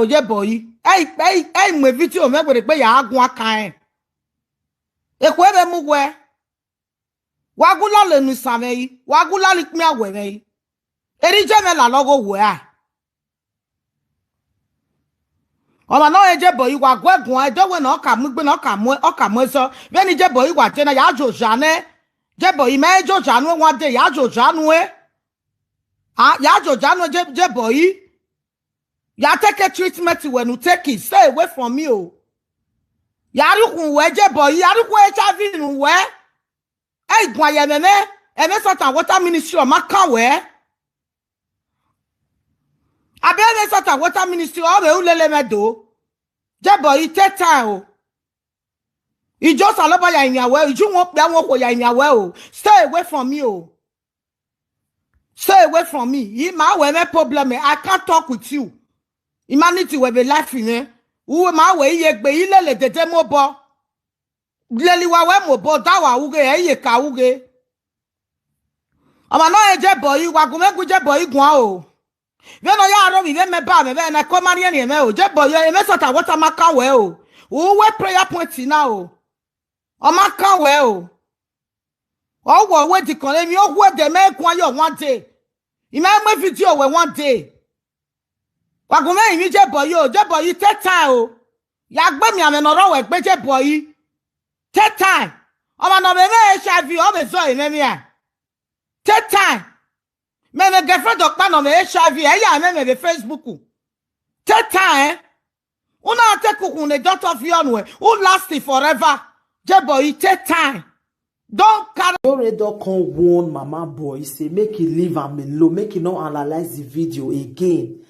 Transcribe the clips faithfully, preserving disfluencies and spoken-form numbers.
Oye bọ yi. Ẹi, ẹi, ẹi mu vidio mwẹ werriegbe ya guan kan ẹn. Ekhue vbe mu wẹ. Wa gu lọlọ enu isan mwẹ yi, wa gu lọlọ ikpia wẹ mwẹ yi. Erha iye mwẹ lalọ ghe owẹ a. Ọmwa ne ọ rẹn Iyebọ yi, wa gu ẹre guan, ẹdẹ wẹ ne ọ ka mu igbe, ne ọ ka mu, ọ ka mu ẹzọ. Vbene Iyebọ yi wa je na, ya joja nẹ. Iyebọ yi, mẹ i joja nuẹn one day, ya joja nuẹn. A, ya joja nuẹn, Iye-, Iyebọ yi. Ya take treatment wẹ ne u take, stay away from me o. Ya rhie ukhunmwu wẹ, Iyebọ yi, ya rhie ukhunmwu H I V ne uwẹ. Ẹ i guan ye ẹmwẹ mwẹ, ẹmwẹ Salt and Water Ministry ọ ma kan wẹ. Abe ẹmwẹ Salt and Water Ministry ọ vbe ru lele mwẹ do. Iyebọ yi, take time o. Ijo Osanobua ya rinmwian wẹ, ijo uwẹ okpia uwẹ okhuo ya rinmwian wẹ o. Stay away from me o. Stay away from me. I ma wẹ mwẹ problem, I can't talk with you. I ma need wẹ vbe life mwẹ. U ma wẹ iye egbe, i lele dede mu obọ. Lele uwa wẹ mu obọ, da uwa ru ghe, ẹ i ye ka ru ghe. Ọmwa ne ọ rẹn Iyebọ yi, wa gu mwẹ gu Iyebọ yi guan o. Vbene ọ ya rre ovbi vbe mẹ ba mwẹ, vbe ẹna ẹko ma rhiẹnrhiẹn mwẹ o. Iyebọ yi, ẹmwẹ Salt and Water ma kan wẹ o. U wẹ prayer point na o. Ọ ma kan wẹ o. Ọ wọ wẹ dikọn emwi okhuo ẹdẹ mẹ guan yọ one day. I ma mu vidio wẹ one day. Wa gu mwẹ rinmwian Iyebọ yi o, Iyebọ yi, take time o. Ya gbe miẹn amwẹ ne ọ rrọọ wẹ gbe, Iyebọ yi. Take time. Ọmwa ne ọ vbe mwẹ H I V, ọ vbe zọ ẹre mwẹ mia. Take time. Mẹ ne girlfriend ọkpa ne ọ mwẹ H I V, ẹ ya mwẹ mwẹ vbe Facebook. Take time, eh? U na take ukhunmwu ne doctor viọ nuẹn, u last forever. Iyebọ yi, take time. Don't carry. Iyore don come warn Mama Boy, he say make he leave am alone, make he no analyze the video again.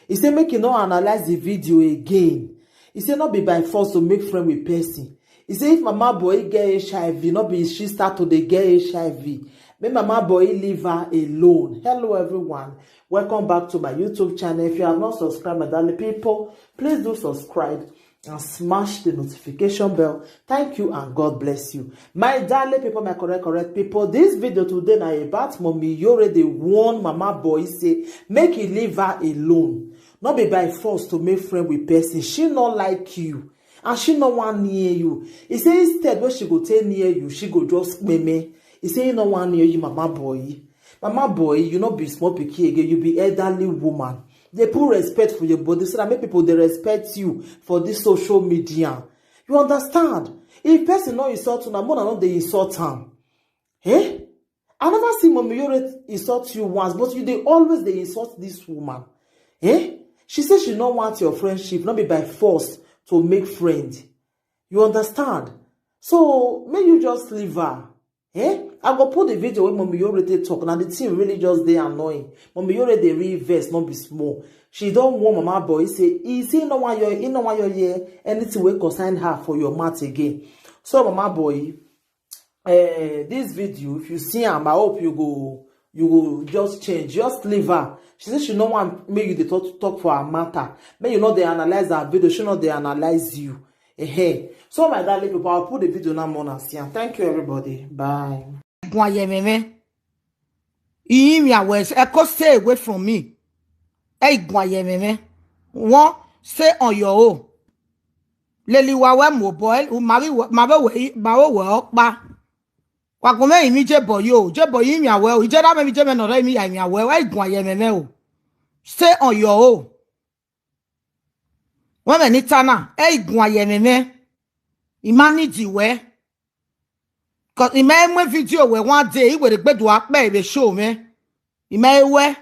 He say make he no analyze the video again. He say no be by force to make friend with person. He say if Mama Boy get H I V, no be she start to dey get H I V. Make Mama Boy leave her alone. Hello everyone. Welcome back to my YouTube channel. If you have not subscribed, my darling people, please do subscribe and smash the notification bell. Thank you and God bless you. My darling people, my correct, correct people, this video today na about Mommy Iyore dey warn Mama Boy say make he leave her alone. No be by force to make friend with person. She no like you. And she no wan near you. He say instead wey she go take near you, she go just kpeme. He say he no wan near you, Mama Boy. Mama Boy, you no be small pikin again, you be elderly woman. Dey put respect for your body so that make people dey respect you for this social media. You understand? If person no insult una, una no dey insult am. Eh? I never see Mommy Iyore insult you once, but you dey always dey insult this woman. Eh? She say she no want your friendship, no be by force to make friend. You understand? So, make you just leave her. Eh? I go put the video wey Mommy Iyore take talk. Now the thing really just dey annoying. Mommy Iyore dey really vex, no be small. She don warn Mama Boy, say, he say he no wan your, he no wan your hear anything wey concern her for your mouth again. So, Mama Boy, eh, this video, if you see am, I hope you go, you go just change, just leave her. She say she no want make you dey talk, talk for her matter. Make you no dey analyze her video, she no dey analyze you. Ehe. So my darling people, I'll put the video now more and see. And thank you everybody. Bye. Guan ye meme. Iyi mia wẹ, ẹko stay away from me. Ẹ i guan ye meme. One, stay on your own. Lele uwa wẹ mu obọ, ma vbe wẹ, ma vbe wẹ, ma vbe wẹ ọkpa. Wa gu mwẹ rinmwian Iyebọ yi o, Iyebọ yi, rinmwian wẹ o, iye da mwẹ vbe iye mwẹ ne ọ rre emwi ya, rinmwian wẹ o, ẹ i guan ye meme o. Stay on your own. Wẹ mwẹ ne I ta na, ẹ i guan ye meme. I ma need wẹ. 'Cause I ma mu video wẹ one day, I werriegbe do a kpẹ vbe show mwẹ. I ma wẹ.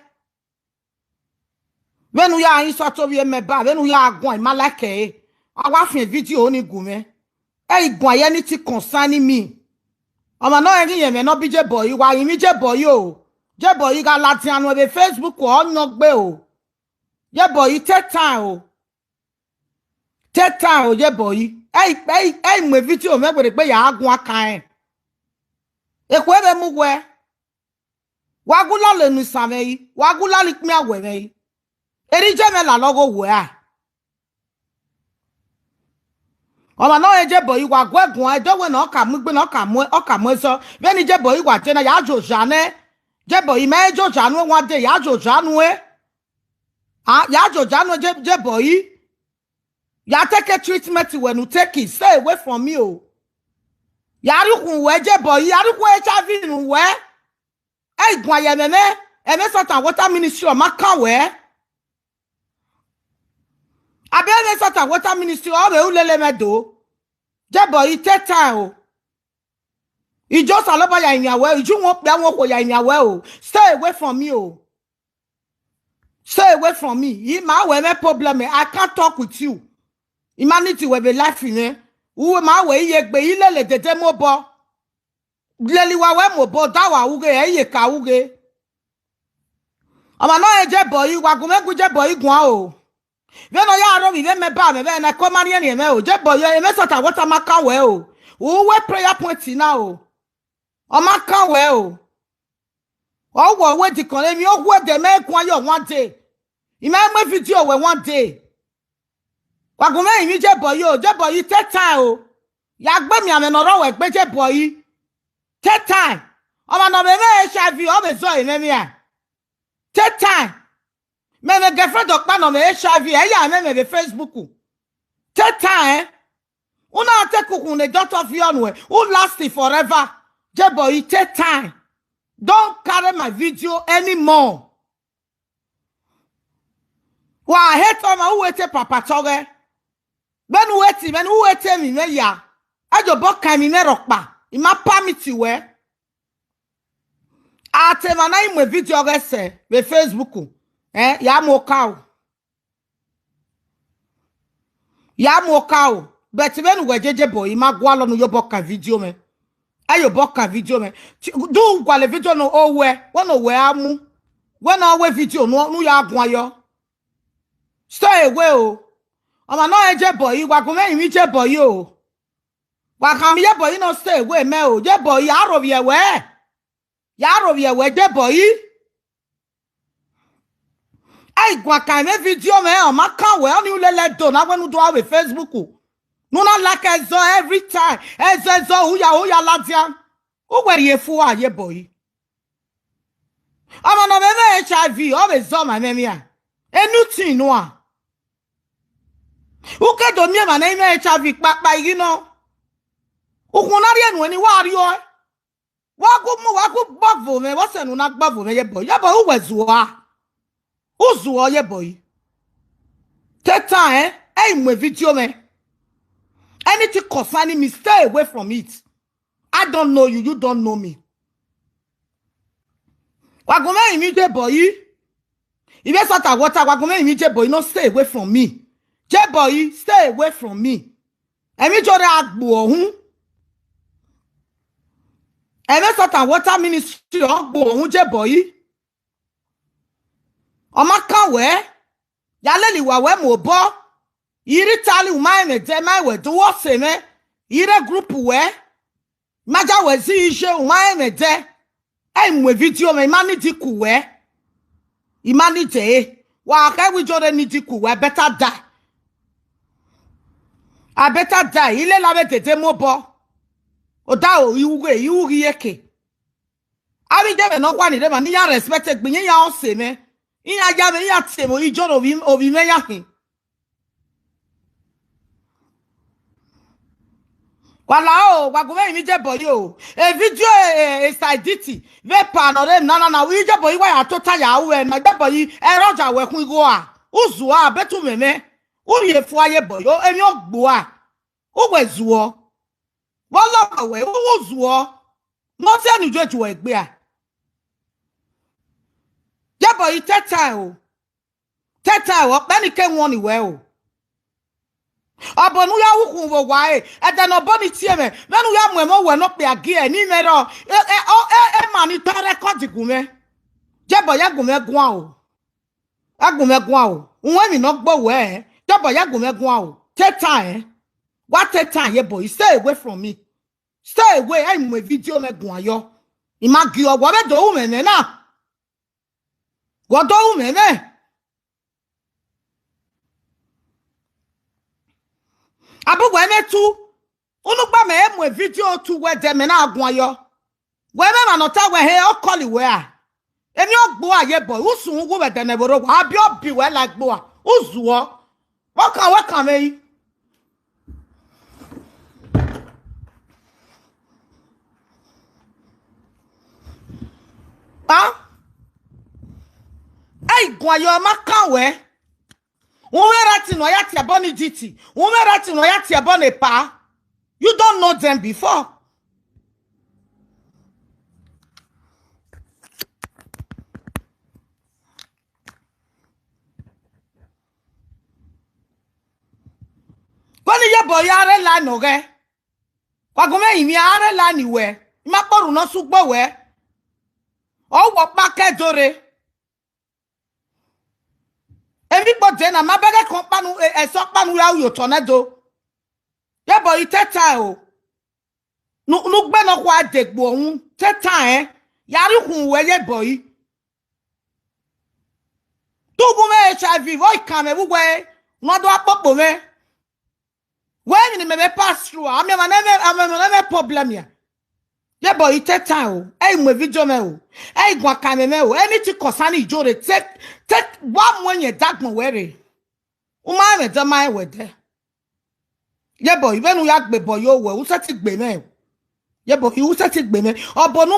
Vbene u ya insult ovbi mwẹ ba, vbene u ya guan, I ma like ẹre. A wa fian video ni gu mwẹ. Ẹ i guan ye anything concerning me. Ọmwa ne ọ rẹn ghi ye mwẹ ne ọ bi Iyebọ yi, wa rinmwian Iyebọ yi o. Iyebọ yi gha ladian nuẹn vbe Facebook, ọ nọ gbe o. Iyebọ yi, take time o. Take time o, Iyebọ yi. Ẹ i, ẹ i, ẹ i mu video mwẹ werriegbe ya guan kan ẹn. Ekhue vbe mu wẹ. Wa gu lọlọ enu isan mwẹ yi, wa gu lọlọ ikpia wẹ mwẹ yi. Erha iye mwẹ lalọ ghe owẹ a. Ọmwa ne ọ rẹn Iyebọ yi, wa gu ẹre guan, ẹdẹ wẹ ne ọ ka mu igbe, ne ọ ka mu, ọ ka mu ẹzọ. Vbene Iyebọ yi wa je na, ya joja nẹ. Iyebọ yi, ma i joja nuẹn one day, ya joja nuẹn. A, ya joja nuẹn, Iye-, Iyebọ yi. Ya take treatment wẹ ne u take, stay away from me o. Ya rhie ukhunmwu wẹ, Jebọyi, ya rhie ukhunmwu H I V ne uwẹ. Ẹ i guan ye ẹmwẹ mwẹ, ẹmwẹ Salt and Water Ministry ọ ma kan wẹ. Abe ẹmwẹ Salt and Water Ministry ọ vbe ru lele mwẹ do. Jebọyi, take time o. Ijo Osanobua ya rinmwian wẹ, ijo uwẹn okpia uwẹn okhuo ya rinmwian wẹ o. Stay away from me o. Stay away from me. I ma wẹ mwẹ problem, I can't talk with you. I ma need wẹ vbe life mwẹ. U ma wẹ iye egbe, i lele dede mu obọ. Lele uwa wẹ mu obọ, da wa ughe, ẹ i ye ka ughe. Ọmwa ne ọ rẹn Jebọyi, wa gu mwẹ gu Jebọyi guan o. Vbene ọ ya rre ovbi vbe mẹ ba mwẹ, vbe ẹna ẹko ma rhiẹnrhiẹn mwẹ o. Jebọyi, ẹmwẹ Salt and Water ma kan wẹ o. U wẹ prayer point na o. Ọ ma kan wẹ o. Ọ wẹ wẹ dikọn emwi okhuo ẹdẹ mẹ guan yọ one day. I ma mu video wẹ one day. Wa gu mwẹ rinmwian Jebọyi o, Jebọyi, take time o. Ya gbe mianmwẹ ne ọ rre wẹ gbe, Jebọyi. Take time. Ọmwa ne ọ vbe mwẹ H I V, ọ vbe zọ ẹre mwẹ mia. Take time. Mẹ mwẹ girlfriend ọkpa ne ọ mwẹ H I V, ẹ ya mwẹ mwẹ vbe Facebook. Take time, eh? U na take ukhunmwu ne doctor viọ nuẹn, u last forever. Jebọyi, take time. Don't carry my video anymore. Wa hate ọmwa, u wẹ te papa tọghẹ. Vbene u wẹ te, vbene u wẹ te emwi mwẹ ya, ẹ jobọ kan emwi mwẹ rhọkpa, I ma permit wẹ. A te emwa na i mu video ọghẹ sẹ vbe Facebook, eh, ya mu okaro. Ya mu okaro, but vbene uwẹ Jebọyi, I ma gualọ ne u ye obọ kan video mwẹ. Ẹ ye obọ kan video mwẹ. Ti-, do u gualọ video ne owẹ, wẹ ne owẹ a mu. Wẹ ne ọ wẹ video ne u, ne u ya guan yọ. Stay away o. Ọmwa ne ọ rẹn Jebọyi, wa gu mwẹ rinmwian Jebọyi o. Wa khama Jebọyi ne ọ stay away mẹ o. Jebọyi, ya rhovbiẹ wẹ. Ya rhovbiẹ wẹ Jebọyi. Ẹ i guan kan mwẹ video mwẹ, ọ ma kan wẹ, ọnii u lele Ẹdo na wẹ ne u do vbe Facebook. Ne u na like ẹzọ every time. Ẹzọ, ẹzọ, uya, uya ladian. U wẹ rhie fua Jebọyi. Ọmwa ne ọ mwẹ H I V, ọ vbe zọ ma mwẹ mia. Anything nua. U ke do miẹn emwa ne ẹ i mwẹ H I V kpakpa ighi nọ. Ukhunmwu na rhie nuẹn ni wa rriọe. Wa gu mu, wa gu gbọvo mwẹ, vbọsẹ ne u na gbọvo mwẹ Jebọyi. Jebọyi, u wẹ zuọ a. U zuọ Jebọyi. Take time, eh? Ẹ i mu video mwẹ. Anything concerning me, stay away from it. I don't know you, you don't know me. Wa gu mwẹ rinmwian Jebọyi. If you sort of water, wa gu mwẹ rinmwian Jebọyi, no stay away from me. Jebọyi, stay away from me. Emwi jọ rre a gbuọ uhun. Emwi Salt and Water Ministry ọ gbuọ uhun Jebọyi. Ọ ma kan wẹ, ya lele uwa wẹ mu obọ. I rre Italy, u ma rẹn mwẹ ẹdẹ, ma rẹn wẹ do, wẹ ọse mwẹ. I rre group wẹ, ma ja wẹ zẹ iye, u ma rẹn mwẹ ẹdẹ. Ẹ i mu video mwẹ, I ma need ku wẹ. I ma need ẹre. Wa khẹ wẹ ijo rre need ku wẹ, better die. I better die, I lele avbe dede mu obọ. Odaro, I ughe, I ughe iyeke. Avbe ighẹ mwẹ ne ọ khuan ni rre emwa ne iran respect egbe iran, iran ọse mwẹ, iran ya mwẹ, iran tie mwẹ ijo ne ovbi, ovbi mwẹ ya khin. Wa la o, wa gu mwẹ rinmwian Jebọyi o. E video e, e, e Saiditi vbe pa ne ọ rre emwi nana na, Jebọyi wa ya tota ya ru ẹre na, Jebọyi ẹre ọ ya wẹ khuan igho a. U zuọ a, better u mwẹ mwẹ. U rhie fua Jebọyi o, emwi ọ gbuo a. U wẹ zuọ. Vbe ọ lọghọ wẹ, u zuọ. Ne ọ tie ne u ye ju egbe a. Jebọyi, take time o. Take time o, ọkpẹn ni ke wọnni wẹ o. Ọbo ne u ya ru ukhunmwu vbe owa ẹre, ẹdẹ ne ọbo ni tie mwẹ, vbene u ya mu ẹmwẹ owẹ ne okpia gie ẹre, ne imẹ rrọọ, e, e, ọ, e, e ma ni tọn record gu mwẹ. Jebọyi, ẹ gu mwẹ guan o. Ẹ gu mwẹ guan o. Uhunmwu emwi ne ọ gbe owẹ, Jebọyi, ẹ gu mwẹ guan o. Take time, eh? Wa take time, Jebọyi, stay away from me. Stay away, ẹ i mu video mwẹ guan yọ. I ma gie ọwọ vbe do ru mwẹ mwẹ na. Wẹ do ru mwẹ mwẹ. Abu wẹ mwẹ tu, unu gba mẹ mu video tu wẹ dẹ mẹ na guan yọ. Wẹ mwẹ emwa ne ọ ta wẹ he, ọ kọli wẹ a. Emwi ọ gbuo a Jebọyi, usun uwu vbe ẹdẹ ne ẹvbo rre owa, a biẹ ọ bi wẹ la gbuo a, u zuọ. Vbe ọ kan wẹ kan mwẹ yi? Kpa. Ẹ i guan yọ ma kan wẹ. Wẹ right ne ọ ya tie ẹbọ ni G T. Wẹ right ne ọ ya tie ẹbọ ne epa. You don't know them before. Wẹ ne iyebo ya rre la nọ ghẹ. Wa gu mwẹ rinmwian, a rre la ni wẹ. I ma kpọrhu ne ọ sẹ ugbo wẹ. Ọ wẹ ọkpa ke do rre. Emwi kpo de na, ma bẹghe kan ọkpa nu, e- ẹsẹ ọkpa nu ya ru ye otọ nẹ do. Iyebo, I te tae o. Ne u- ne ugbe nọkhua degbe ọhun, te tae, ya rhie ukhunmwu wẹ, Iyebo. I te uvun mwẹ H I V, vbe ọ i kan mwẹ vbe uwẹ ne ọ do kpokpo mwẹ. Wẹ emwi ne mẹ vbe pass through, a miẹn ọmwa ne mwẹ, a miẹn ọmwa ne mwẹ problem ya. Iyebo, I te tae o, ẹ i mu video mwẹ o, ẹ i guan kan mwẹ o, anything concerning Ijore, take, take, wa mu ẹyẹn dagbọn wẹ rre. U ma rẹn ẹdẹ, ọ ma rẹn wẹ ẹdẹ. Iyebo, I vbene u ya gbe ẹbọ ye owẹ, u sẹtin gbe mwẹ o. Iyebo, I, u sẹtin gbe mwẹ. Ọbo ne u